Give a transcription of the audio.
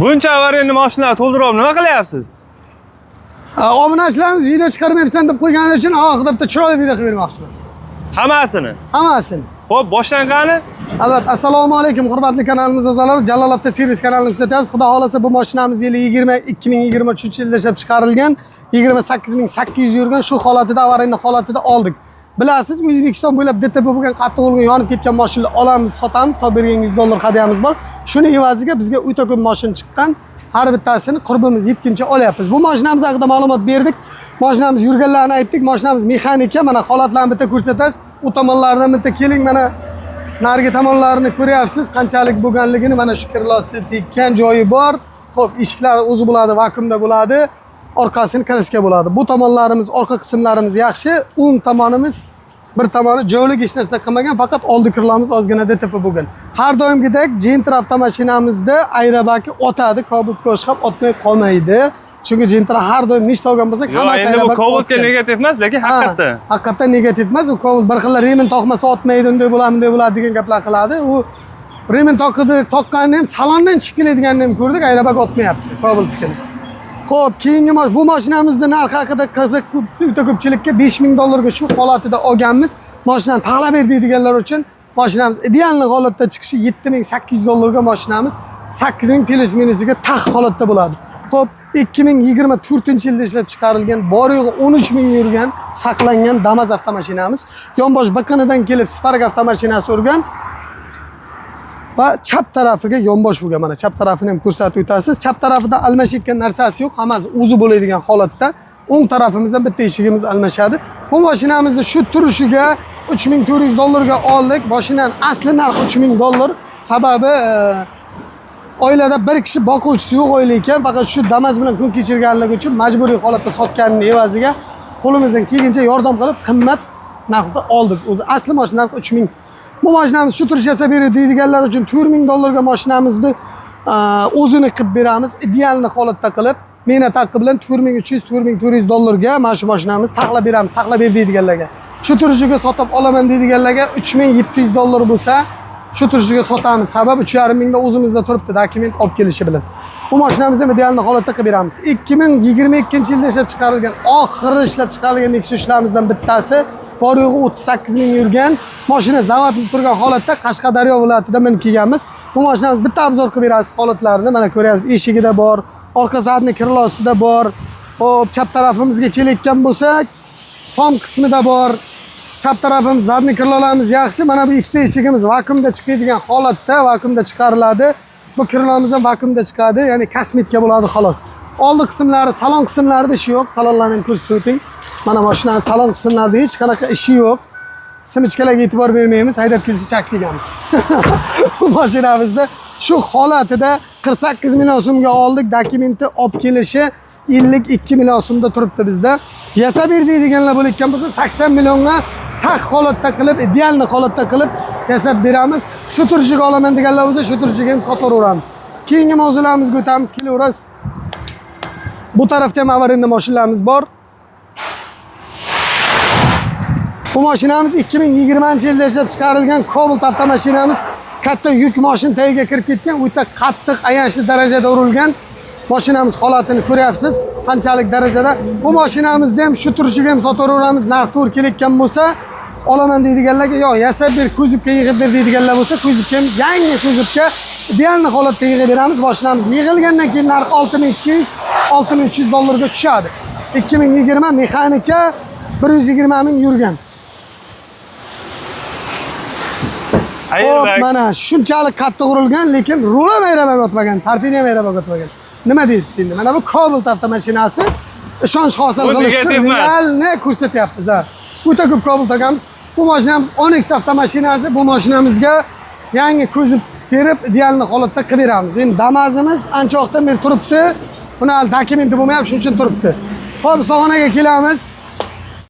Buncha avariyani mashinalar to'ldirib olib nima qilyapsiz? Obunachilarimiz video chiqarmayapsan deb qo'ygani uchun oxirida bitta chiroyli video qilib bermoqchiman. Hammasini. Hammasini. Xo'p, boshdan qani? Albatta, assalomu alaykum hurmatli kanalimiz a'zolari. Jalol Avto Servis kanalini kuzatyapsiz. Xudo xolasa bu mashinamiz yili 2023-yilda ishlab chiqarilgan, 28 800 yurgan, shu holatida avariyli holatida oldik. Bilasiz, O'zbekiston bo'ylab DTP bo'lgan, qattiq urgan, yonib ketgan mashinalar olamiz, sotamiz, topib bergan $100 hadyamiz bor. Shuni evaziga bizga o'ta ko'p mashina chiqqan. Har bittasini qurbimiz yetguncha olyapmiz. Bu mashinamiz haqida ma'lumot berdik. Mashinamiz yurganlarini aytdik. Mashinamiz mexanika, mana holatlarni bitta ko'rsatasiz. U tomonlaridan bitta keling, mana narigi tomonlarini ko'ryapsiz, qanchalik bo'lganligini. Mana shu kirlosi tekkan joyi bor. Xo'p, eshiklari o'zi bo'ladi, vakuumda bo'ladi. Orqasini kraska bo'ladi. Bu tomonlarimiz, orqa qismlarimiz yaxshi. O'ng tomonimiz bir tomoni joylik hech narsa qilmagan, faqat oldi kirlamiz ozgina DTP bo'lgan. Har doimgidek Gentra avtomashinamizda aerobaki otadi, Cobaltga o'xshab otmay qolmaydi. Chunki Gentra har doim nechta olgan bo'lsak, Yo'q, hammasi endi bu aerobak Cobaltga otgan. Negativ emas, lekin Ha, haqiqatda. Haqiqatdan negativ emas, u Cobalt bir xil remen toqmasa otmaydi, unday bo'ladi, bunday bo'ladi degan gaplar qiladi. U remen toqidi, toqqanini ham, salondan chiqib keladiganini ham ko'rdik, aerobak otmayapti Cobaltnikini. Xo'p, keyingi bu mashinamizni narxi haqida qiziq o'ta ko'pchilikka $5000 ga shu holatida olganmiz. Mashinani taxlab ber deydiganlar uchun mashinamiz ideal holatda chiqishi $7800 ga mashinamiz 8000 plyus minusiga tax holatda bo'ladi. Xo'p, 2024-yilda ishlab chiqarilgan, bor yo'g'i 13 ming yurgan, saqlangan Damas avtomashinamiz. Yonbosh biqinidan kelib Spark avtomashinasi urgan va chap tarafiga yonbosh bo'lgan. Mana chap tarafini ham ko'rsatib o'tasiz. Chap tarafida almashayotgan narsasi yo'q, hammasi o'zi bo'ladigan holatda. O'ng tarafimizdan bitta eshigimiz almashadi. Bu mashinamizni shu turishiga $3400 ga oldik. Mashinaning asli narxi $3000. Sababi oilada bir kishi boquvchisi yo'q oila ekan, faqat shu Damas bilan kun kechirganligi uchun majburiy holatda sotganining evaziga qo'limizdan kelgancha yordam qilib qimmat narxda oldik. O'zi asli mashina narxi 3000. Bu mashinamiz shu turish yasab beradi deydiganlar uchun $4000 ga mashinamizni o'zini qilib beramiz, idealni holatda qilib, mehnat haqqi bilan 4300, $4400 ga mana shu mashinamizni taxlab beramiz, taxlab ber deydiganlarga. Shu turishiga sotib olaman deydiganlarga $3700 bo'lsa, shu turishiga sotamiz. Sabab 3,5 mingda o'zimizda turibdi dokument olib kelishi bilan. Bu mashinamizni ham idealni holatda qilib beramiz. 2022-yilda ishlab chiqarilgan, oxiri ishlab chiqarilgan Nexia 3larimizdan bittasi, bor yo'g'i 38 ming yurgan, mashina zavod turgan holatda Qashqadaryo viloyatida minib kelganmiz. Bu mashinamiz bitta обзор qilib berasiz holatlarini. Mana ko'ryapsiz, eshigida bor, orqa задний krылосida bor. Xo'p, chap tarafimizga kelayotgan bo'lsak, tom qismida bor. Chap tarafimiz задний крылоlarimiz yaxshi. Mana bu ikkita eshigimiz vakuumda chiqadigan holatda, vakuumda chiqariladi. Bu крылоmiz ham vakuumda chiqadi, ya'ni kosmetika bo'ladi xolos. Oldi qismlari, salon qismlarida ishi yo'q. Salonlarni ham ko'rsatib o'ting. Mana mashinaning salon qismlarida hech qanaqa ishi yo'q. Симочкаlarga e'tibor bermaymiz, haydab kelishi chak deganmiz. Bu mashinamizda shu holatida 48 million so'mga oldik. Dokumenti olib kelishi 52 million so'mda turibdi bizda. Yasab ber deydiganlar bo'layotgan bo'lsa, 80 millionga taq holatda qilib, idealni holatda qilib yasab beramiz. Shu turishiga olaman deganlar bo'lsa, shu turishiga ham sotaveramiz. Keyingi mavzularimizga o'tamiz, kelaverasiz. Bu tarafda ham avariyli mashinalarimiz bor. Bu mashinamiz 2020-yilda ishlab chiqarilgan Cobalt avtomashinamiz. Katta yuk mashina tagiga kirib ketgan, o'ta qattiq ayanchli darajada urilgan. Mashinamiz holatini ko'ryapsiz, qanchalik darajada. Bu mashinamizni ham shu turishiga ham sotaveramiz. Narx to'g'ri kelayotgan bo'lsa, olaman deydiganlarga, yo'q, yasab ber, kuzovga yig'ib ber deydiganlar bo'lsa, kuzovga ham, yangi kuzovga idealni holatda yig'ib beramiz. Mashinamiz yig'ilgandan keyin narxi 6200, $6300 ga tushadi. 2020 mexanika, 120 ming yurgan. Xo'p, Airbag. Mana shunchalik qattiq urilgan, lekin rul ham aerobak otmagan, torpeda ham aerobak otmagan. Nima deysiz endi? Mana bu Cobalt avtomashinasi ishonch hosil Bu qilish uchun negativ emas. Realni ko'rsatyapmiz, ha. O'ta ko'p Cobalt olganmiz. Bu mashinamiz Onix avtomashinasi, bu mashinamizga yangi kuzov terib, idealni holatda qilib beramiz. Endi Damazimiz ancha vaqtdan beri turibdi. Buni hali dokumenti bo'lmayapti, shuning uchun turibdi. Xo'p, Sog'onaga kelamiz.